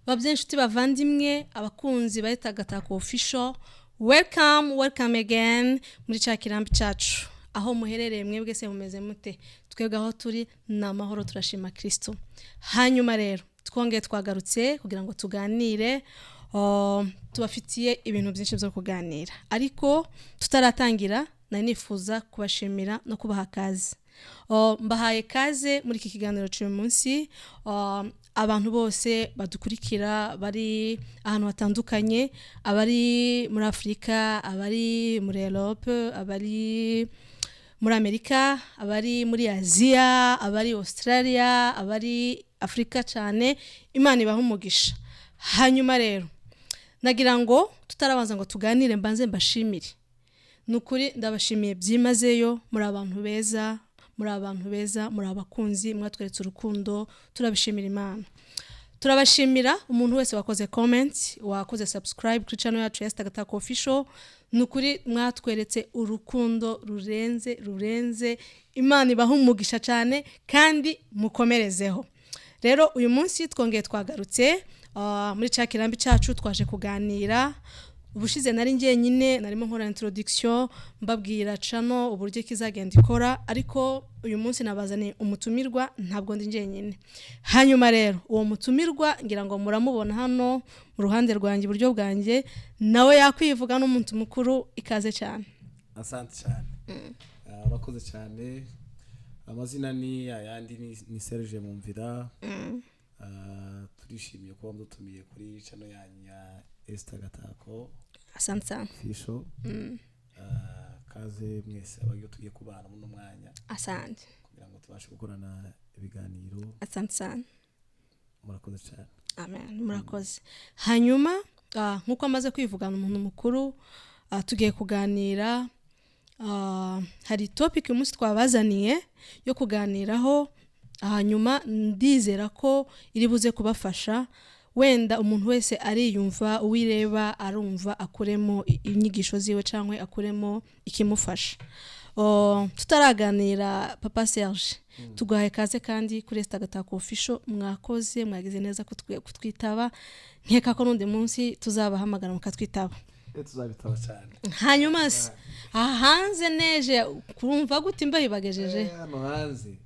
Babyeyi, inshuti, bavandimwe, abakunzi ba Gatako Official, welcome, welcome again muri cya kirambi cyacu. Aho muherereye mwebwe se mumeze mute? Twebwe aho turi ni amahoro, turashima Kristo. Hanyuma rero twongeye twagarutse kugira ngo tuganire. Tubafitiye ibintu byinshi byo kuganira, ariko tutaratangira nari nifuza kubashimira no kubaha kaze. Mbahaye kaze muri iki kiganiro cy'uyu munsi. Abantu bose badukurikira bari ahantu hatandukanye, abari muri Afurika, abari muri Europe, abari muri Amerika, abari muri Aziya, abari Australia, abari Afurika cyane, Imana ibaha umugisha. Hanyuma rero nagira ngo tutarabanza ngo tuganire, mbanze mbashimire. Ni ukuri ndabashimiye byimazeyo. Muri abantu beza, muri abantu beza, muri abakunzi, mwatweretse urukundo, turabishimira Imana. Turabashimira umuntu wese wakoze comment, wakoze subscribe kuri channel yacu ya Gatako Official. Ni ukuri mwatweretse urukundo rurenze, rurenze. Imana ibaha umugisha cyane kandi mukomerezeho. Rero uyu munsi twongeye twagarutse muri cya kirambi cyacu, twaje kuganira. Ubushize nari njyenyine, narimo nkora introduction, mbabwira channel uburyo kizagenda ikora, ariko uyu munsi nabazaniye umutumirwa, ntabwo ndi njyenyine. Hanyuma rero uwo mutumirwa ngira ngo muramubona hano mu ruhande rwanjye, iburyo bwanjye. Nawe yakwivuga, n'umuntu mukuru. Ikaze cyane. Asante cyane. Urakoze cyane. Amazina ni ayandi, ni Serge Mumvira. Turishimiye kuba mudutumiye kuri channel yanyu ya Esther Gatako Asante sana. Official. Kaze mwese abagiye tugiye kubana muri uno mwanya Asante. kugira ngo tubashe gukorana ibiganiro. Asante sana. Murakoze cyane. Amen, murakoze. Hanyuma nk'uko amaze kwivugana, umuntu mukuru, tugiye kuganira. Hari topic uyu munsi twabazaniye yo kuganiraho. Hanyuma ndizera ko iri buze kubafasha. Wenda umuntu wese ariyumva, uwireba arumva, akuremo inyigisho ziwe cyangwa akuremo ikimufasha. Tutaraganira, Papa Serge, tuguhaye kaze kandi kuri Esther Gatako Official. Mwakoze, mwagize neza kutwitaba. Nkeka ko n'undi munsi tuzabahamagara mukatwitaba. Tuzabitaba cyane. Hanyuma se aha hanze neje kurumva gute, imbeho ibagejeje? Hano hanze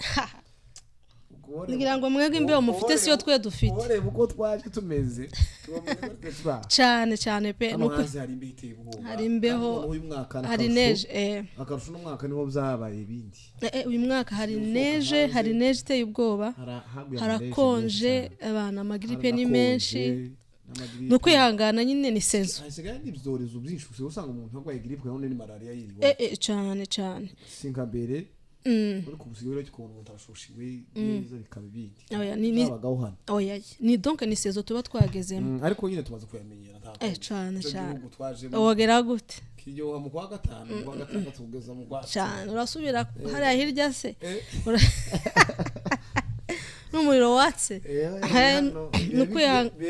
Ngira ngo mwebwe imbeho mufite siyo twe dufite. Ureba uko twaje tumeze, tubamenye ko twe turi Cyane cyane pe. Hano Nuko hanze hari imbeho iteye ubwoba. Hari imbeho, Kandi uyu mwaka ni hari akarusho. neje. Akarusho n'umwaka niho byabaye ibindi. Uyu mwaka hari Usohoka neje, hanze. hari neje iteye ubwoba. Haguye amaneje Harakonje. menshi cyane. Abantu amagiripe ni Haranakonje, menshi. n'amagiripe. Ni ukwihangana nyine, ni saison. Hasigaye n'ibyorezo byinshi, usigaye usanga umuntu arwaye grippe none ni malariya yiriwe. Cyane cyane. Si nka mbere, ariko ubu usigaye uretse ukuntu umuntu arashushiwe neza bikaba ibindi. Oya, Zabagaho hano. Oya, ni donc ni saison tuba twagezemo. Ariko nyine tumaze kuyamenyera, nta kundi. Cane, Ico cane. gihugu twajemo Wogera gute? kiryoha mu kwa gatanu, mu kwa gatandatu kugeza mu kwa Cyane, urasubira hariya hirya se n'umuriro watse. Hano, Ni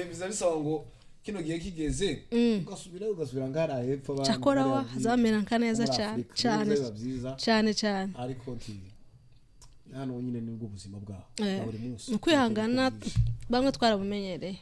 biza bisaba ngo kino gihe kigeze ugasubira, ugasubira ngara hepfo abantu Cyakora wa hariya hazamera nka neza muri cyane. Afurika. Cyane. Niho biba byiza. Cyane cyane. Ariko nti hano nyine nibwo buzima bwaho bwa buri munsi. Ni ukwihangana, bamwe twarabumenyereye.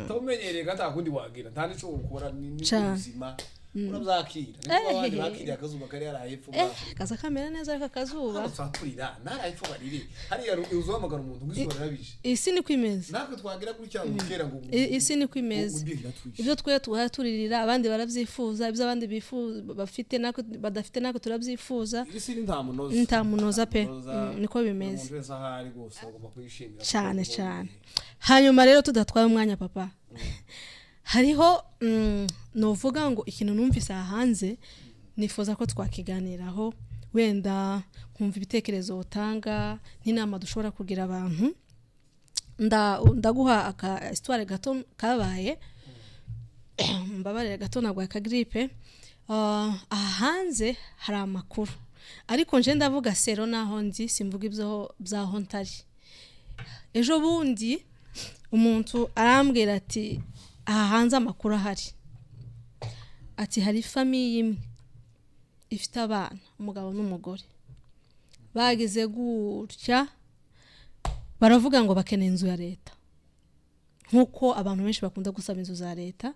Utawumenyereye kandi nta kundi wagira, nta n'ico wokora, ni Cane. ubuzima, urabyakira. Niko abandi bakiriye akazuba kari hariya hepfo muri Afurika. Kaza kamera neza, ariko akazuba Hano twaturira ntari hepfo barire hariya, uzuhamagara umuntu ngo izuba rirabishe. Isi niko imeze. Natwe twagira kuri cyangwa kera ngo Isi niko imeze. Ngo imbeho iratwishe. Ibyo twe tuhora turirira, abandi barabyifuza. Ibyo abandi bifuza bafite natwe badafite, natwe turabyifuza. Isi ni nta munoza. Nta munoza pe. Munoza. Niko bimeze. Umuntu wese aho ari rwose agomba kuyishimira. Cyane. Kuko Cyane. Hanyuma rero tudatwaye umwanya, papa, hariho novuga ngo ikintu numvise aha hanze nifuza ko twakiganiraho, wenda nkumva ibitekerezo utanga n'inama dushobora kugira abantu. Ndaguha aka histoire gato kabaye. Mbabarire gato, ntabwo akagiripe. Aha hanze hari amakuru, ariko nje ndavuga sero naho nzi, simvuga ibyo byaho ntari. Ejo bundi umuntu arambwira ati aha hanze amakuru ahari, ati hari famille imwe ifite abana, umugabo n'umugore, bagize gutya baravuga ngo bakeneye inzu ya leta. Nk'uko abantu benshi bakunda gusaba inzu za leta,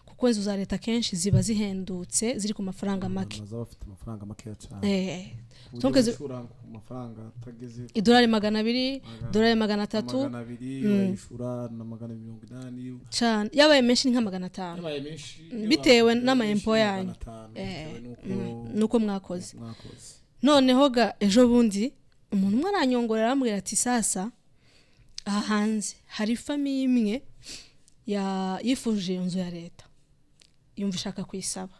kuko inzu za leta kenshi ziba zihendutse, ziri ku mafaranga make. Abantu bazaba bafite amafaranga makeya cyane, ku buryo Donc wishura ku mafaranga atageze idolari 200, idolari 300. 200 urayishura na 280. Cyane, yabaye menshi ni nka 500. Yabaye menshi. Bitewe yabaye n'ama menshi, impôt yanyu. 500, bitewe n'uko nuko mwakoze. Mwakoze. Noneho ga ejo bundi umuntu umwe aranyongorera, arambwira ati: "Sasa aha hanze hari famille imwe yifuje iyo nzu ya leta, yumva ishaka kuyisaba.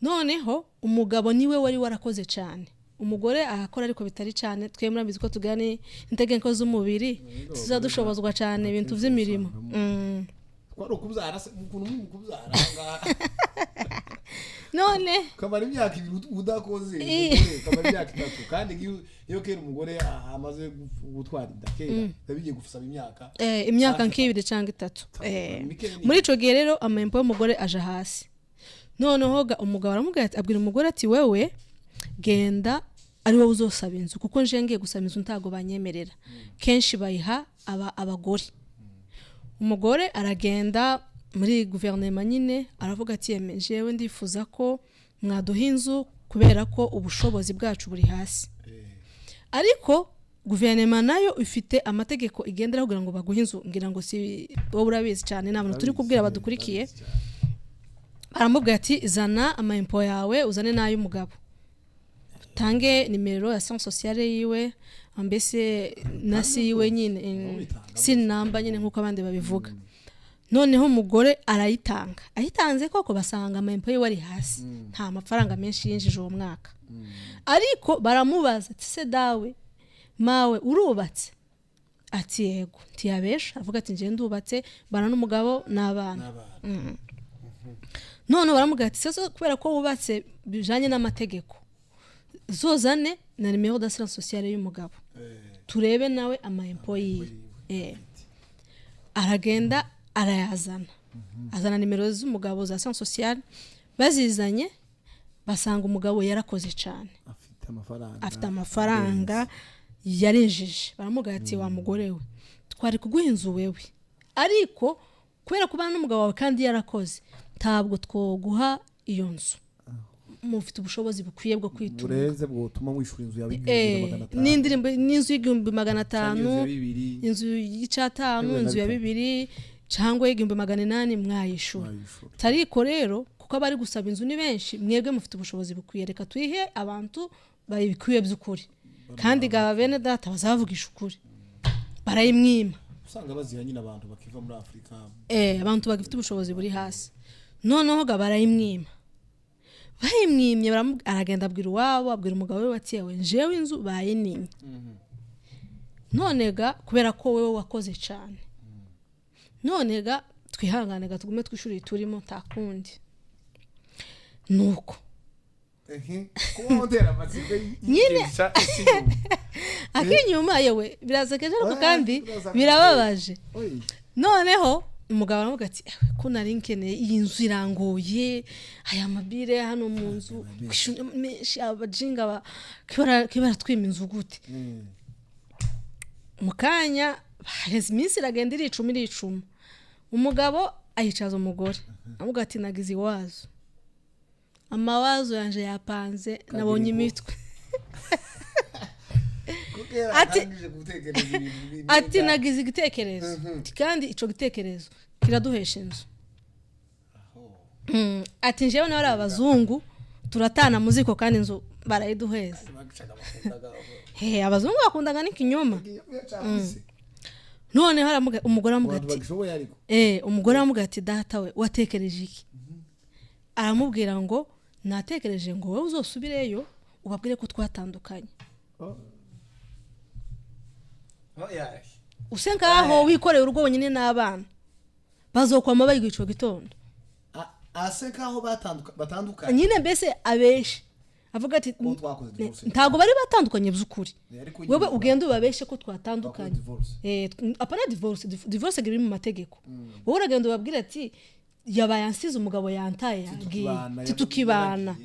Noneho umugabo niwe wari warakoze cyane, umugore arakora ariko bitari cyane. Twe murabizi ko tugana intege nke z'umubiri, tuza dushobozwa cyane ibintu Akenshi by'imirimo." usangamo kwari ukubyara se, ukuntu muri mu kubyara ngaha. None Ukamara imyaka 2 udakoze, umugore ukamara imyaka 3, kandi iyo kera umugore amaze gutwara inda kera biba bigiye gusaba imyaka Imyaka hafi nk'ibiri cyangwa itatu. Mike ni- Muri ico gihe rero ama impôt y'umugore aje hasi. Noneho ga umugabo aramubwira ati, abwira umugore ati: "Wewe genda ari wowe uzosaba inzu, kuko nje ngiye gusaba inzu ntago banyemerera, kenshi bayiha abagore." Umugore aragenda muri guverinoma nyine, aravuga ati: "Yeme, jewe ndifuza ko mwaduha inzu kubera ko ubushobozi bwacu buri hasi." Ariko guverinoma nayo ifite amategeko igenderaho kugira ngo baguhe inzu. Ngira ngo si wowe urabizi cyane, ni abantu turi kubwira badukurikiye. Ndabizi cyane. Baramubwira ati: "Zana ama impôt yawe, uzane n'ay'umugabo, utange nimero ya assurance sociale yiwe, mbese na si yiwe nyine, Ubitanga. SIN number nyine nk'uko abandi babivuga." Noneho umugore arayitanga. Ayitanze koko basanga ama impôt yiwe ari hasi, nta mafaranga menshi yinjije uwo mwaka. Ariko baramubaza ati: "Se dawe mawe, urubatse?" Ati: "Yego." Ntiyabesha, avuga ati: "Njye ndubatse, bana n'umugabo n'abana." N'abana. None baramubwira ati: "Sasa kubera ko wubatse bijanye n'amategeko, zozane na nimero d'assurance sociale y'umugabo, turebe nawe ama impôt yiwe." Aragenda arayazana, azana nimero z'umugabo za assurance sociale. Bazizanye basanga umugabo yarakoze cyane, afite amafaranga. Afite amafaranga, yarinjije. Baramubwira ati: "Wa mugore we, twari kuguha inzu wewe, ariko kubera kubana n'umugabo wawe kandi yarakoze, ntabwo twoguha iyo nzu. Mufite ubushobozi bukwiye bwo kwitunga Burenze bwotuma wishyura inzu yawe igihumbi na 500." N'indirimbo n'inzu y'igihumbi magana Cyangwa atanu inzu ya 2,000. Inzu y'icatanu, Yewe na inzu ya 3,000. 2,000 cyangwa y'1800 mwayishura. Wayishura. Tariko rero kuko abari gusaba inzu ni benshi, mwebwe mufite ubushobozi bukwiye, reka tuyihe abantu babikwiye by'ukuri." Kandi gaba bene data bazavugisha ukuri, barayimwima. Usanga baziha nyine abantu bakiva muri Afurika. Abantu bagifite ubushobozi buri hasi. Noneho ga barayimwima. Bayimwimye, aragenda abwira iwabo, abwira umugabo we ati: "Yewe, njewe inzu bayinimye. None ga kubera ko wowe wakoze cyane, none ga twihangane ga tugume twishuri turimo, nta kundi." Nuko Kuba wotera amatsiko. Nyine. Y'ikintu. Akinyuma yewe birasekeje ariko Ah, kandi birasekeje. Birababaje. Noneho umugabo aravuga ati: "Ewe, ko nari nkeneye iyi nzu, irangoye, aya mabire hano mu nzu kwishyura menshi, abajinga ke baratwima inzu gute?" Mu kanya haheze iminsi, iragenda iricuma iricuma, umugabo ayicaza umugore, amuga ati: "Nagize iwazo, amawazo yanje yapanze, nabonye imitwe." Ati: "Nagize igitekerezo." Ati: "Kandi ico gitekerezo kiraduhesha inzu." Ati: "Njyewe nawe ari abazungu turatana muziko, kandi inzu barayiduheza." He, abazungu bakundaga n'ikinyoma. Noneho umugore aramuga Abantu ati bagishoboye ariko. Umugore aramubwira ati: "Data we, watekereje iki?" Aramubwira ngo: "Natekereje ngo wowe uzosubireyo ubabwire ko twatandukanye, use nkaho wikoreye urugo wenyine n'abana, bazokwama bayiga ico gitondo." Ase nkaho batandukanye. Nyine mbese abenshi avuga ati Ko twakoze divorce. Ntago bari batandukanye by'ukuri. Ariko nyine Wewe ugenda ubabeshe ko twatandukanye. Twakoze divorce. Apana divorce, divorce iri mu mategeko. Wowe uragenda ubabwira ati: "Yabaye ansize, umugabo yantaye, yagiye." Titukibana. Titukibana.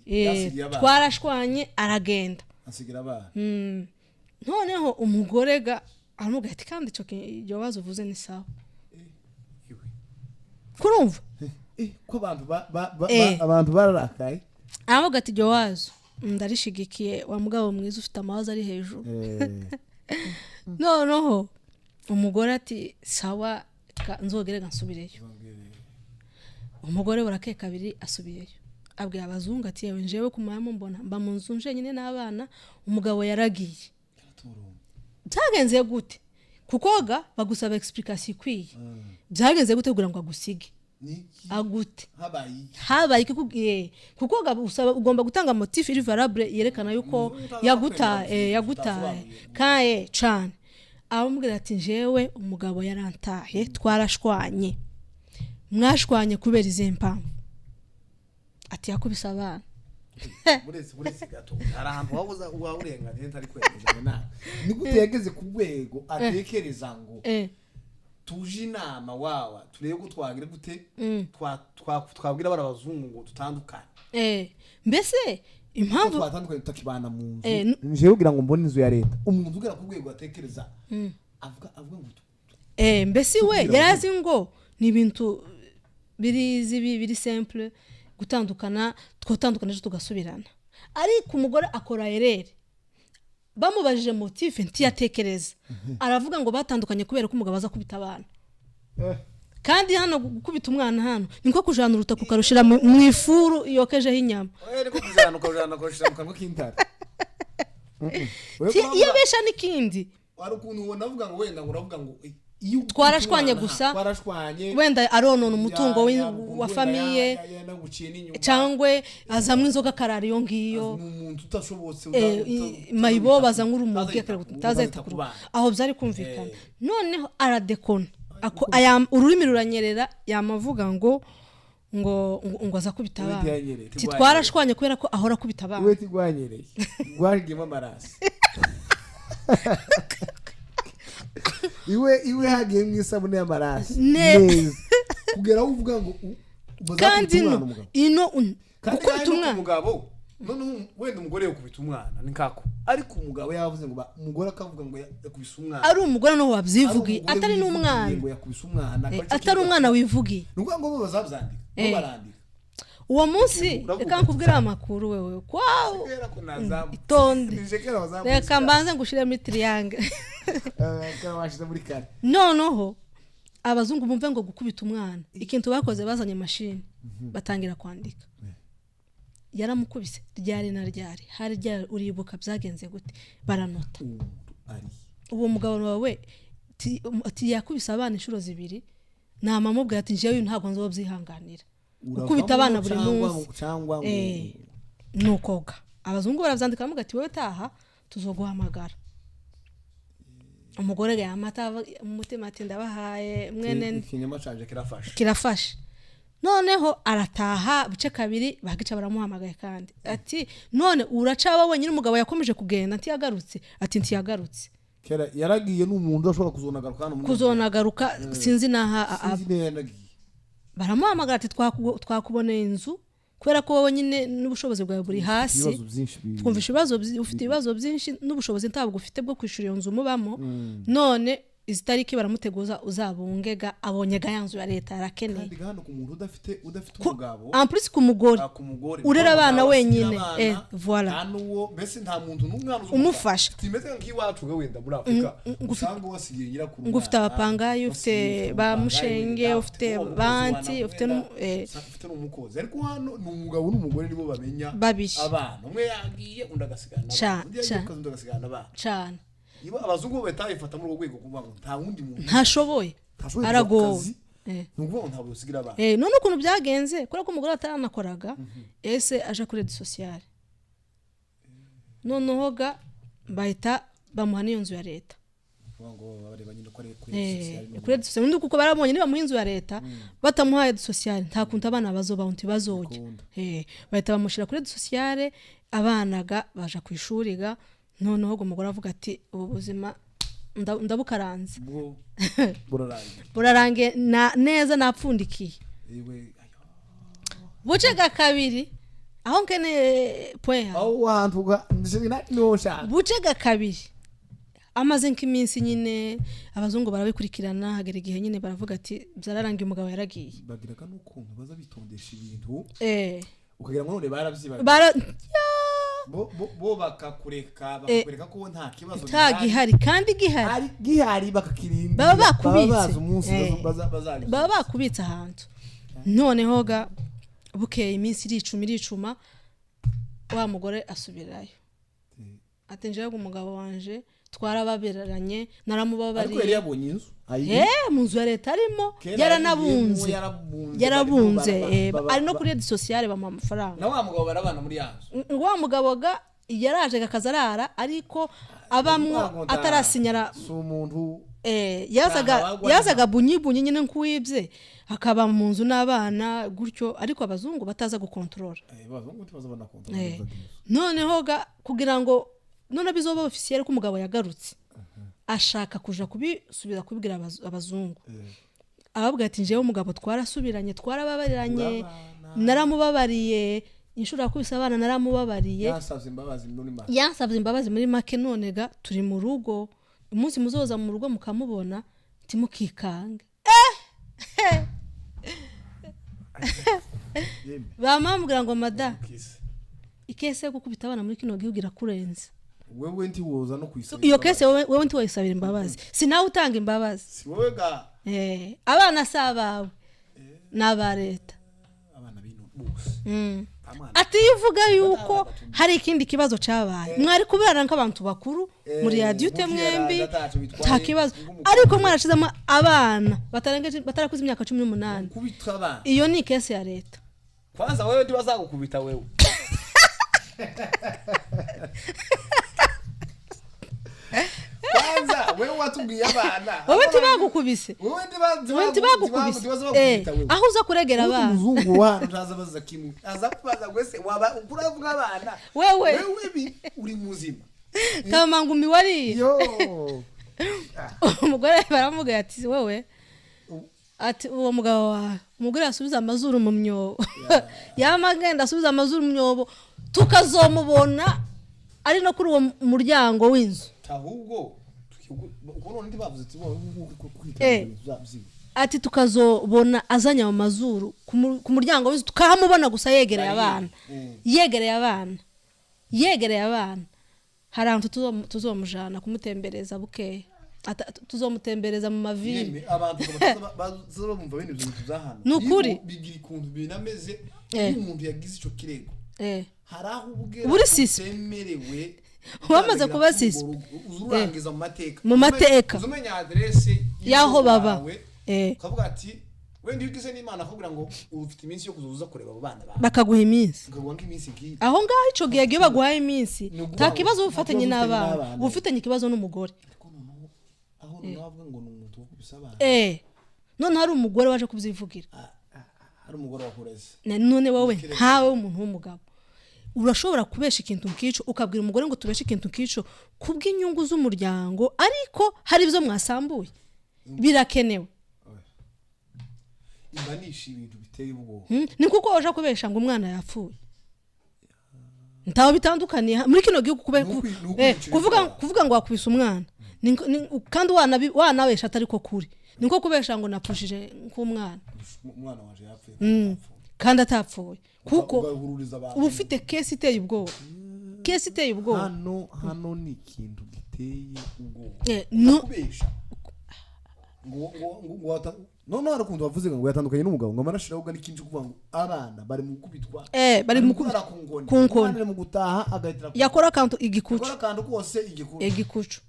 Yasigiye abana. Twarashwanye aragenda. Asigira abana. Noneho umugore ga aramubwira ati: "Kandi ico iryo wazo uvuze ni sawa." Kurumva? Ko abantu abantu bararakaye. Aravuga ati: "Iryo wazo ndarishigikiye, wa mugabo mwiza, ufite amawazo ari hejuru." Noneho umugore ati: "Sawa, reka nzogere nsubireyo." Umugore burakeye kabiri asubiyeyo, abwira abazungu ati: "Yewe, njewe kumara mbona mba mu nzu njenyine n'abana, umugabo yaragiye, byagenze gute?" Kuko ga bagusaba explication ikwiye, byagenze gute kugira ngo agusige? Niki? Agute? Habaye iki? Habaye ikikubwiye? Kuko ga usaba, ugomba gutanga motif iri valable yerekana yuko Umuzungu yagutaye. utaza Yagutaye. Utasobanuye. Kaye cane abamubwira ati: "Njewe umugabo yarantaye, twarashwanye." "Mwashwanye kubera izihe mpamvu?" Ati: "Yakubise abana." Buretse gato, hari ahantu wabuza wawurenganije, ntari kwemeza nawe. Ni gute yageze ku rwego atekereza ngo tuje inama wawa, turebe ko twagira gute, twabwira bari abazungu ngo tutandukane? Mbese ko impamvu twatandukanye, tutakibana mu nzu. Njewe kugira ngo mbone inzu ya leta, umuntu ugera ku rwego atekereza, avuga ngo Mbese we Kugira yari azi ngo ni ibintu biri zibi, biri simple gutandukana, twatandukana ejo tugasubirana. Ariko umugore akora erreur, bamubajije motif ntiyatekereza, aravuga ngo batandukanye kubera ko umugabo aza kubita abana. Kandi hano gukubita umwana hano ni nko kujana urutaka ukarushira mu ifuru yokejeho inyama. Oya, niko kujana, ukajana, ukajana mu kanwa k'intare. Iyo abesha n'ikindi. Hari ukuntu ubona avuga ngo wenda ngo uravuga ngo iyo ukubita Twarashwanye umwana, gusa. Twarashwanye. Wenda aronona umutungo ukuntu wa wenda famille. Yanaguciye n'inyuma. Cyangwa azamwe inzoga akarara iyo ngiyo. Ni umuntu utashobotse. Mayibo bazanywa urumogi, utazahita ku ku bana. Aho byari kumvikana. Noneho aradekona. Ururimi ruranyerera, yamavuga ngo aza kubita Iwe abana. ntiyanyereye, Ati: tigwanyereye. "Twarashwanye kubera ko ahora akubita abana." Iwe tigwanyereye, rwagiyemo amarasi. Iwe hagiyemo isabune y'amarasi neza, kugera aho uvuga ngo bazakubita Kandi umwana ino umugabo. ino Kandi gukubita hari no ku umwana. Mugabo noneho wenda umugore yakubita umwana ni kako, ariko umugabo yavuze ngo umugore akavuga ngo yakubise umwana. Ari umugore noneho wabyivugiye, Ari umugore atari wivugiye n'umwana. ngo yakubise umwana, akaba aricyo Atari kivuga. umwana wivugiye. Ni ukuvuga ngo bo bazabyandika, bo barandika. Uwo munsi, Uravuga reka uti, nkubwire amakuru wewe kwawo. Kubera ko nazamu Itonde. Nije kera wazamu. Reka mbanze ngushiremo itriangle. Kera washize muri kare. Noneho abazungu bumve ngo gukubita umwana, ikintu bakoze, bazanye mashini batangira kwandika: yaramukubise ryari na ryari, hari ryari, uribuka byagenze gute? Baranota. Umuntu ari Uwo mugabo wawe ati yakubise abana inshuro zibiri. Namamubwira ati: "Njyewe ntabwo nzobyihanganira gukubita abana buri munsi." Cyangwa ngo Nukoga abazungu barabyandika, baravuga ati: "Wowe taha, tuzoguhamagara." Umugore yamata mu mutima ati: "Ndabahaye mwene." Ikinyoma canje kirafashe. Kirafashe. Noneho arataha, buce kabiri bagica baramuhamagaye kandi, ati: "None uracaba wenyine? Umugabo yakomeje kugenda, ntiyagarutse?" Ati: "Ntiyagarutse." Kera yaragiye, n'umuntu udashobora kuzonagaruka hano muri Kuzonagaruka sinzi n'aha Sinzi niba yanagiye. Baramuhamagara ati: "Twakuboneye inzu, kubera ko wowe nyine n'ubushobozi bwawe buri hasi." Ibibazo byinshi Twumvisha ibibazo ufite ibibazo byinshi, n'ubushobozi ntabwo ufite bwo kwishyura iyo nzu mubamo. None izi tariki baramuteguza, uzabungega abonye ga ya nzu ya leta arakeneye. Kandi hano ku muntu udafite umugabo. En plus ku mugore Ah, ku mugore urera abana ntawe asigira wenyine. abana, Voilà. nta n'uwo, mbese nta muntu n'umwana uzi Umufasha. Timeze nk'iwacu ga wenda muri Afurika, usanga wasigiye nyirakuru Ngo ufite umwana, abapangayi, ufite wasigiye ba umupangayi mushenge, wenda, ufite n'uwo mukozi banti, wana ufite wenda, ufite n'umukozi. Ariko hano ni umugabo n'umugore nibo bamenya Babiri. abana. Umwe yagiye, undi agasigana abana, undi yagiye ku kazi, undi agasigana abana. Cane. Ibo abazungu bo bahita babifata muri urwo rwego, kuvuga ngo nta wundi muntu Ntashoboye. ntashoboye kuva ku Aragowe. kazi. Ni ukuvuga ngo ntabwo usigira abana. None ukuntu byagenze, kubera ko umugore ataranakoraga, ese aje kuri aide sociale, noneho ga bahita bamuha n'iyo nzu ya leta. Kuvuga ngo bareba nyine ko ari kuri sociale. Kuri aide sociale undi, kuko barabonye nibamuha inzu ya leta, batamuhaye aide sociale, nta kuntu abana bazobaho, ntibazojya. Bikunda. Bahita bamushyira kuri aide sociale, abana ga baja ku ishuri ga. Noneho ubwo umugore avuga ati: "Ubu buzima ndabukaranze." Ubwo burarangiye. Burarangiye neza, napfundikiye. Iwe ayo. Buce ga kabiri, aho nkeneye point yawe. Aho hantu niho nshaka. Buce ga kabiri. Amaze nk'iminsi nyine, abazungu barabikurikirana, hagera igihe nyine baravuga ati byararangiye, umugabo yaragiye. Bagiraga n'ukuntu baza bitondesha ibintu, Eh, ukagira ngo none barabyibagiwe. Bara Bo bakakureka, bakakwereka ko nta kibazo nta gihari kandi gihari. Ari gihari, bakakirinda. Baba bakubitse. Bazi umunsi Eh. Baba bakubitse ahantu. Noneho ga bukeye, iminsi iricuma iricuma, wa mugore asubirayo ati njyewe umugabo wanje twarababeranye, Ariko yari naramubabariye. yabonye inzu. Eh, mu nzu ya leta arimo. Kera. Yaranabunze. Yarabunze. Yarabunze. Barimo eh, ari no kuri aide sociale, bamuha amafaranga. Na wa mugabo barabana muri ya nzu. Wa mugabo ga yaraje akaza arara, ariko abamwo atarasinyara. Si umuntu. Yazaga Ntabagwa. yazaga bunyi bunyi nyine nk'uwibye, akaba mu nzu n'abana gutyo, ariko abazungu bataza gukontorora. Abazungu ntibaza banakontorora. Noneho ga kugira ngo none bizoba officiel ko umugabo yagarutse, ashaka kuja kubisubiza kubibwira abazungu, ababwira ati njyewe umugabo twarasubiranye, twarababariranye, Urabana. naramubabariye, inshuro yakubise abana naramubabariye. Yasabye imbabazi muri make. Yansabye imbabazi muri make. None ga turi mu rugo, umunsi muzoza mu rugo mukamubona ntimukikange. Yemwe. Bamambwira ngo mada, Kise. I case yo gukubita abana muri kino gihugu irakurenze. Wewe ntiwoza no kuyisabira Iyo imbabazi. Case wewe ntiwayisabira imbabazi, si nawe utanga imbabazi. Si wowe ga. Abana si abawe, ni aba leta. Abana bino bose. Nta mwana. Ati iyo uvuga yuko hari ikindi kibazo cyabaye, mwari kuberana nk'abantu bakuru muri adulte mwembi, ataco bitwaye, nta kibazo. ng'umukuru. Ariko mwarashizemo abana batarengeje, batarakuze imyaka 18. Kubita abana. Iyo ni i case ya leta. Kwanza wewe ntibazagukubita wewe. Kwanza wewe watubwiye abana. Wowe ntibagukubise. Wewe Wowe ntibagukubise. ntibazagukubita wewe. Aho uza kuregera abana. Umuzungu wa ntaza baza kimwe, aza kubaza gwese waba uravuga abana. Wewe. Wewe uri muzima? Kamangumi wariye. Yo. Umugore baramubwira ati wowe, ati uwo mugabo wawe, umugore asubiza amazuru mu myobo, yama agenda asubiza amazuru mu myobo, tukazomubona ari no kuri uwo muryango w'inzu. Ahubwo uko none ntibavuze ati wowe kwita byiwe. Ati tukazobona azanye ayo mazuru ku muryango w'inzu, tukahamubona gusa yegereye abana. Yegereye abana, yegereye abana. Hari ahantu tuzomujana kumutembereza bukeya, tuzomutembereza mu mavili. Yemwe, abantu baza bumva bene ibyo bintu bya hano. Ni ukuri. Bigira ukuntu binameze. Eh. Iyo umuntu yagize ico kirego, hari aho ubwira Uba uri suspect. utemerewe. Wamaze gukandagira kuba kuri urwo suspect. rugo, uza urangiza mu mateka. Mu mateka. Uza umenya aderese y'aho baba. wawe, ukavuga ati wenda iyo ugize n'Imana akubwira ngo ufite iminsi yo kuzoza kureba abo bana bawe, bakaguha iminsi. ukaguha nk'iminsi nk'iyi. Aho ngaho ico gihe iyo baguhaye iminsi, Ni ukuvuga nta ngo kibazo uba nta ufatanye kibazo ufitanye n'abana, n'abana. uba ufitanye ikibazo n'umugore. Ariko noneho aho noneho avuga ngo ni umuntu wakubise abana. None hari umugore waje kubyivugira. Hari umugore wakureze. None wowe nkawe w'umuntu w'umugabo urashobora kubesha ikintu nk'icyo, ukabwira umugore ngo tubeshe ikintu nk'icyo kubw'inyungu z'umuryango, ariko hari ibyo mwasambuye birakenewe. Imbanisha ibintu biteye ubwoba. Ni kuko waje kubesha ngo umwana yapfuye, ntaho bitandukaniye muri kino gihugu Ni ukwicira kuvuga ibyaha. Kuvuga ngo wakubise umwana kandi wanabesha atari ko kuri, ni nko kubesha ngo napfushije nk'umwana. Umwana waje yapfuye. Kandi atapfuye, kuko Ugahururiza abantu. uba ufite case iteye ubwoba, case iteye ubwoba. Hano ni ikintu giteye ubwoba. No. Kubesha ngo noneho hari ukuntu bavuze ngo yatandukanye n'umugabo, ngo amarashiraho ubwo n'ikindi cyo kuvuga ngo abana bari mu gukubitwa. Bari mu kurara ku nkoni. Ku nkoni. Umwana ari mu gutaha agahitira Yakora akantu igikucu. Yakora akantu kose igikucu. Igikucu,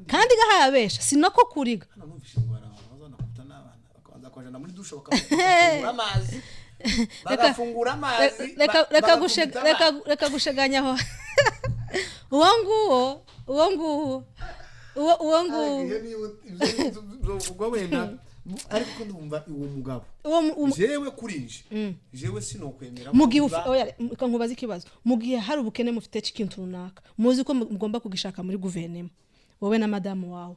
kandi gahayabesha si nako kuriga. Hano numvise ngo hari abantu bazanakubita n'abana, bakabanza kubajana muri dushe, bakafungura amazi, bagafungura amazi, Reka bagakubita abana. Reka gusheganya aho, uwo nguwo, uwo nguwo, uwo nguwo. Iyo niba ubwo wenda, ariko ndumva uwo mugabo, Uwo jewe kuri nje, jewe sinokwemera mu gihe kuba- oya, reka nkubaze ikibazo. Mu gihe hari ubukene mufite cy'ikintu runaka, muzi ko mugomba kugishaka muri guverinoma, wowe na madamu wawe,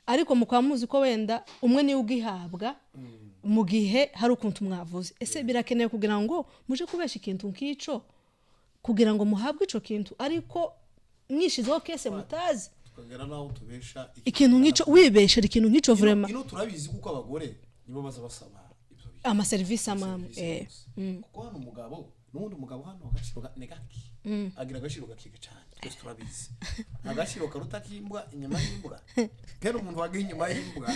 ariko mukaba muzi ko wenda umwe niwe ugihabwa, mu gihe hari ukuntu mwavuze, ese birakenewe kugira ngo muje kubesha ikintu nk'icyo kugira ngo muhabwe ico kintu, ariko mwishizeho case mutazi? Tukagera naho tubesha Ikintu nk'ico, wibeshera ikintu nk'ico vraiment. Ino turabizi kuko abagore nibo baza basaba ibyo bintu. Amaserivisi amwe. Serivisi yose. Kuko hano umugabo, n'ubundi umugabo hano agaciro ni gake, agira agaciro gake cyane, twese turabizi, agaciro karuta k'imbwa inyuma y'imbwa. Kera umuntu waga inyuma y'imbwa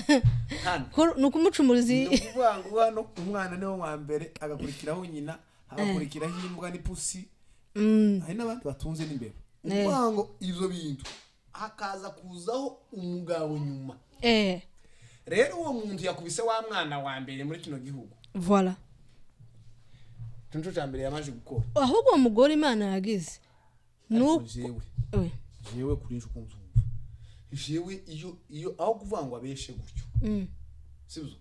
hano Ni ukumucumuriza. Ni ukuvuga ngo hano umwana niwe wa mbere, agakurikiraho nyina, hagakurikiraho imbwa n'ipusi, hari n'abandi batunze n'imbeba. Ni ukuvuga ngo ibyo bintu hakaza kuzaho umugabo nyuma. Rero uwo muntu yakubise wa mwana wa mbere muri kino gihugu. Voilà. Icyo nico cya mbere yamaze gukora. Ahubwo uwo mugore Imana yagize Ariko nuko jewe, jewe kuri nje uko mbyumva, jewe iyo aho kuvuga ngo abeshe gutyo, sibyo,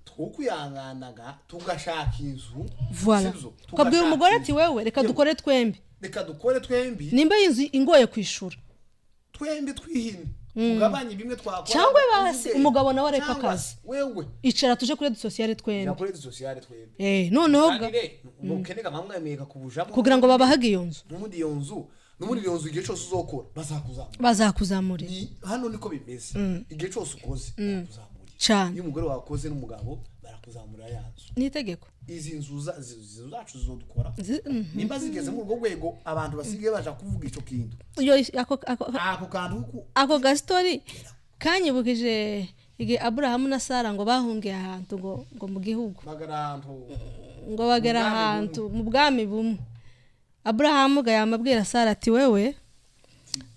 twokwihanganaga tugashaka inzu. Voilà. Sibyo? Ukabwira Tugashaka umugore inzu. ati: "Wewe reka Yewe, dukore twembi." Reka dukore twembi. Nimba iyi nzu ingoye kwishura, Twembi twihine, tugabanye bimwe twakora. Cyangwa basi Uvuge, umugabo nawe areke cyangwa akazi. Wewe Icara tuje kuri sociale twembi. Jya kuri sociale twembi. Noneho Kandi ubukene kamamwemeye kakubujamo kugira ngo babahage iyo nzu. N'ubundi iyo nzu igihe cyose uzokora bazakuzamura. Bazakuzamurira. Ni hano niko bimeze, igihe cyose ukoze barakuzamurira. Cane. Iyo umugore wakoze n'umugabo barakuzamurira ya nzu. Ni itegeko. Izi nzu zacu zizodukora Zi- nimba zigeze muri urwo rwego abantu basigaye baja kuvuga ico kintu. Iyo Ako kantu ako gasitori kanyibukije igihe Aburahamu na Sara ngo bahungiye ahantu ngo mu gihugu bagara ahantu ngo bagera Mu bwami. Ahantu mu bwami bumwe, Aburahamu ga yamabwira Sara ati: "Wewe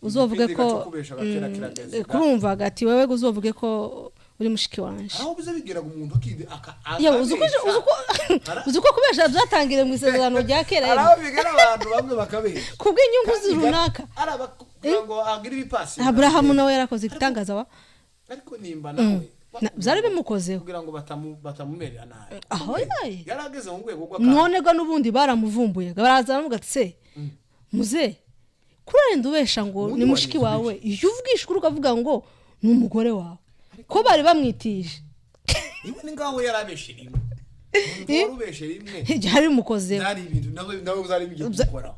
uzovuge Igipindi ko gaco kubesha gakera kirageze. Kurumvaga ati: "Wewe uzovuge ko uri mushiki wanje." Aho biza bigeraga umuntu akindi aka Yewe, uzi uko akabesha. uzi uko kubesha byatangiriye mu Isezerano rya Kera, Hari yewe. aho bigera abantu bamwe bakabesha Kubw'inyungu runaka. Ari kugira ngo agire ibipasi. Aburahamu nawe yarakoze igitangaza wa Ariko nimba nawe Byari bimukozeho. kugira ngo batamumerera nabi. Aho yaye. Yari ageze mu rwego rw'akantu. None ga n'ubundi baramuvumbuye, baraza baravuga ati: "Se muze kurarinda ubesha ngo Ubundi ni mushiki warinze wawe, iyo uvugisha ukuri ukavuga ngo ni umugore wawe, ko bari bamwitije?" Iwe ni ngaho yarabeshe rimwe, umuntu wari ubeshe rimwe Byari bimukozeho. Byari ibintu nawe byari bigiye gukoraho.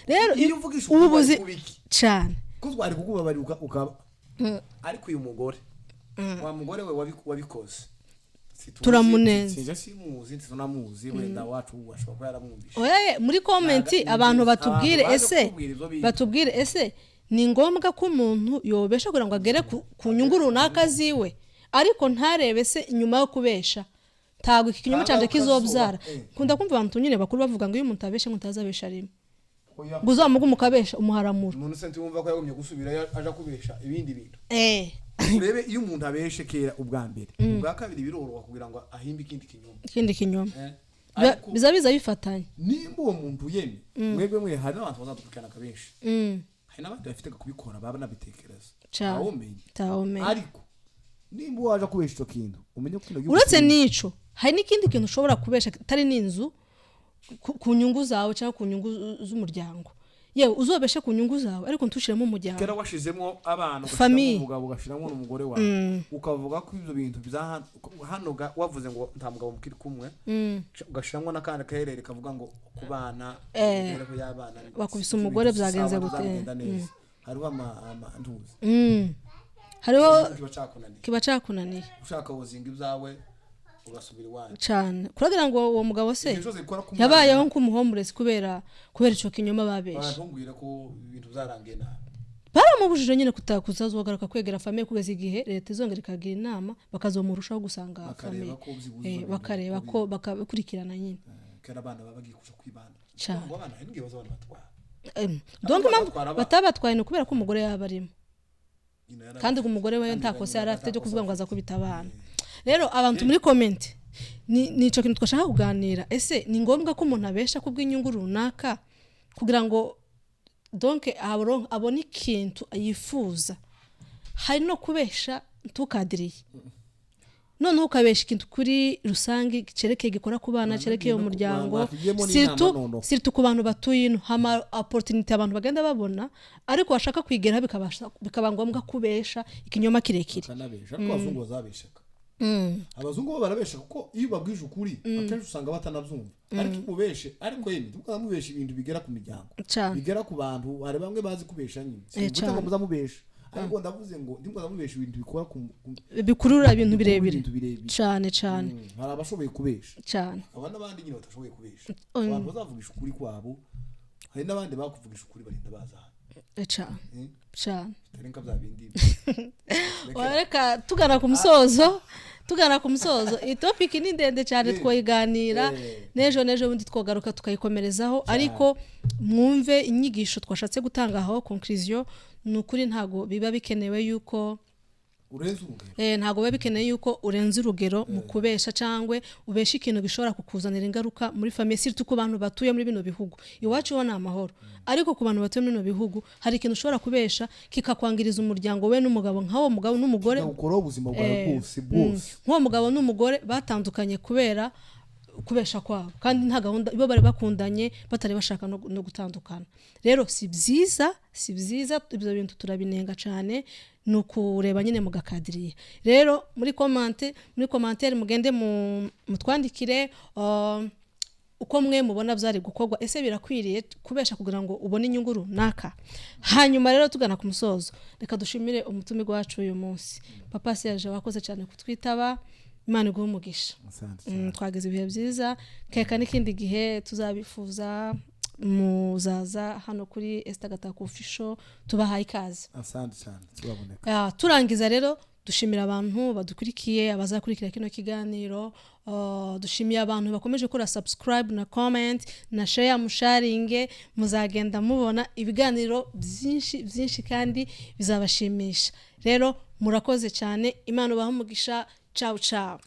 Rero Iyo uvugisha ubu ukuri buzi wari kubiki? Cyane. Ko twari kukubabarira ukaba, ariko uyu mugore, wa mugore we wabikoze. Turamunenze. Sinjye simuzi, ntitunamuzi, wenda wacu ashobora kuba yaramwumvishe. Oya, muri comment abantu batubwire. Abantu baze Ese kutubwira ibyo bintu. batubwire, ese ni ngombwa ko umuntu yobesha kugira ngo agere ku nyungu runaka ziwe, ariko ntarebe se inyuma yo kubesha ntabwo iki kinyoma Nta canje ngaruka kizobyara? zizoba, eh. Nkunda kumva abantu nyine bakuru bavuga ngo iyo umuntu abeshe ngo ntazabesha rimwe, Oya. ngo uzamuge umukabesha umuharamura. Umuntu se ntiwumva ko yagumye gusubirayo aja kubesha ibindi bintu? Eh. Urebe, iyo umuntu abeshe kera ubwa mbere, ubwa kabiri biroroha kugira ngo ahimbe ikindi kinyoma. Ikindi kinyoma. Eh, ariko Biza biza bifatanye. Nimba uwo muntu yemye, mwebwe mwe hari n'abantu bazadukurikirana benshi, hari n'abandi bafite kubikora baba banabitekereza. Cane. Ntawumenya. Ntawumenya. Ariko nimba waje kubesha icyo kintu, umenye ko kino gihugu Uretse kirimo. n'ico, hari n'ikindi kintu ushobora kubesha atari n'inzu ku nyungu zawe cyangwa ku nyungu z'umuryango. Yewe, uzobeshe ku nyungu zawe ariko ntushiremo umuryango. Kera washizemo abana, ugashyiramo Famille. umugabo, ugashyiramo n'umugore wawe, ukavuga ko ibyo bintu bya hano wavuze ngo nta mugabo mukiri kumwe, ugashyiramo n'akandi kaherere kavuga ngo ku bana, imibereho y'abana Bakubise umugore, byagenze sawa, gute? ntizabigenda neza. Hariho ntuzi Hariho kiba cakunaniye. Kiba cakunaniye. Ushaka wozinga ibyawe ugasubira iwanyu. Cane, kuragira ngo uwo mugabo se Igihe cyose bikora ku mwana, yabayeho nk'umuhomuresi kubera ico kinyoma babeshe. Ntumbwire ko ibintu byarangiye nabi. Baramubujije nyine kutazagaruka kwegera famille kugeza igihe leta izongera ikagira inama, bakazomurushaho gusanga Bakareba famille. ko byibuze ibyo bintu Bakareba ko bakabikurikirana nyine. Kera abana baba bagiye kuja kwibana. Cane. Ngo abana hari n'igihe baza abana batwara. Donc Abana impamvu batwara abana. batabatwaye ni ukubera ko umugore yaba arimo. Nyina yari Kandi umugore we kandi nta kosa nyina yari afite nta ryo kuvuga kosa ngo aza kubita abana. Rero abantu muri comment, ni ico kintu twashaka kuganira: ese ni ngombwa ko umuntu abesha kubw'inyungu runaka kugira ngo donc abone ikintu yifuza? Hari no kubesha ntukadiriye, noneho ukabesha ikintu kuri rusange cerekeye, gikora ku bana, cerekeye umuryango. Wakigiyemo n'inama. Surtout Noneho. surtout ku bantu batuye ino hama opportunity abantu bagenda babona, ariko bashaka kwigeraho bikaba ngombwa kubesha ikinyoma kirekire. Bakanabesha, ariko abazungu bazabeshaka. Abazungu bo barabesha kuko iyo ubabwije ukuri akenshi usanga batanabyumva, ariko iyo umubeshe, ariko yemwe mukazamubesha ibintu bigera ku miryango, Cane. bigera ku bantu, hari bamwe bazi kubesha nyine. Eh, Simvuze ngo cane. muzamubesha. Ariko ndavuze ngo ndimo ndamubesha ibintu bikora bikurura ibintu bikurura birebire. Ibintu birebire. Cyane cyane. Hari abashoboye kubesha, cyane. Hakaba n'abandi nyine batashoboye kubesha. Abantu bazavugisha ukuri kwabo, hari n'abandi bakuvugisha ukuri barinda baza hano. Cyane. Eh? Cyane. Bitari nka bya bindi. Reka tugana ku musozo, iyi topic ni ndende cyane, twayiganira n'ejo n'ejo bundi, twagaruka tukayikomerezaho. Ariko mwumve inyigisho twashatse gutanga aho. Conclusion ni ukuri, ntabwo biba bikenewe yuko urenze urugero. Ntabwo biba bikeneye yuko urenza urugero mu kubesha, cyangwa ubesha ikintu gishobora kukuzanira ingaruka muri famille, surtout ku bantu batuye muri bino bihugu. Iwacu ho ni amahoro, ariko ku bantu batuye muri bino bihugu hari ikintu ushobora kubesha kikakwangiriza umuryango we n'umugabo, nk'uwo mugabo n'umugore. Ukoraho ubuzima bwawe bwose bwose. Nk'uwo mugabo n'umugore batandukanye kubera kubesha kwabo, kandi nta gahunda, bo bari bakundanye, batari bashaka no gutandukana. Rero si byiza, si byiza, ibyo bintu turabinenga cyane. Ni ukureba nyine mugakadiriye. Rero muri commentaire mugende mutwandikire uko mwe mubona byari gukorwa. Ese birakwiriye kubesha kugira ngo ubone inyungu runaka? Hanyuma rero tugana ku musozo, reka dushimire umutumirwa wacu uyu munsi, Papa Serge. Wakoze cyane kutwitaba, Imana iguhe umugisha. Asante. Twagize ibihe byiza. Keka n'ikindi gihe tuzabifuza muzaza hano kuri Esther Gatako Official, tubahaye ikaze. Asante cyane, tuzaboneka. Turangiza rero, dushimira abantu badukurikiye, abazakurikira kino kiganiro. Dushimiye abantu bakomeje gukora subscribe na comment na share. Musharinge, muzagenda mubona ibiganiro byinshi byinshi kandi bizabashimisha. Rero murakoze cyane, Imana ubahe umugisha. Ciao ciao.